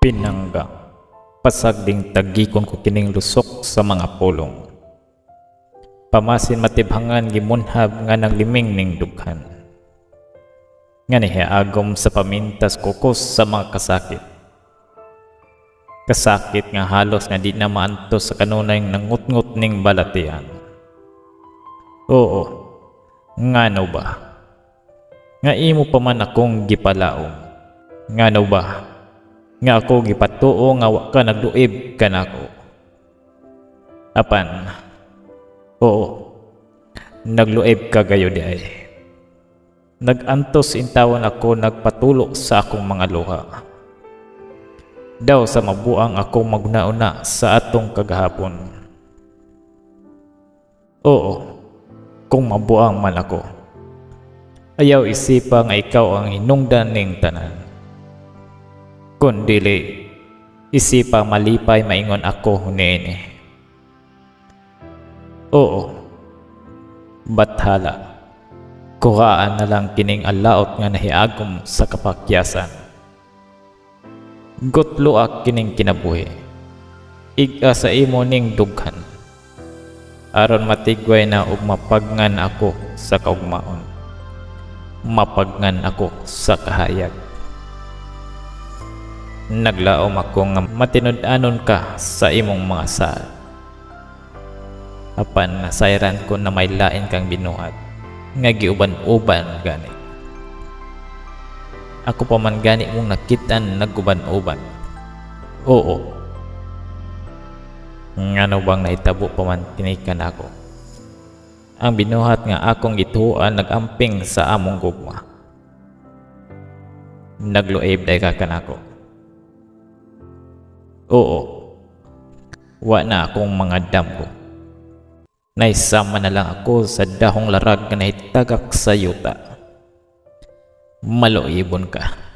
Pinangga, pasagding tagikon ko kining lusok sa mga pulong. Pamasin matibhangan gimunhab nga nagliming ning dughan. Nga nihiagom sa pamintas kukos sa mga kasakit. Kasakit nga halos nga di na maantos sa kanunay nangutngot ning balatian. Oo, ngano ba? Nga imo pa man akong gipalaom. Ngano ba? Nga ako gipatuo nga wa ka nagluib kanako. Apan, oo, nagluib ka gayud diay. Nag-antos intawon ako nagpatulo sa akong mga luha. Daw sa mabuang ako maghuna-huna sa atong kagahapon. Oo, kung mabuang man ako. Ayaw isipa nga ikaw ang hinungdan ning tanan. Kung dili, isipa malipay maingon ako niini. Oo, bathala. Kuhaan na lang kining alaot nga nahiagom sa kapakyasan. Gutloa kining kinabuhi. Ig-a sa imo ning dughan. Aron matigway na ug mapagngan ako sa kaugmaon. Mapagngan ako sa kahayag. Naglaom ako nga matinud-anon ka sa imong mga saad. Apan nasayran ko na may lain kang binuhat nga giuban-uban gani. Ako pa man gani mong nakit-an nag-uban-uban. Oo. Ngano bang nahitabo pa man kini kanako? Ang binuhat nga akong gituoan nag-amping sa among gugma. Nagluib diay ka kanako. Oo. Wa na akong mga damgo. Naisama na lang ako sa dahong larag nga nahitagak sa yuta. Maluibon ka.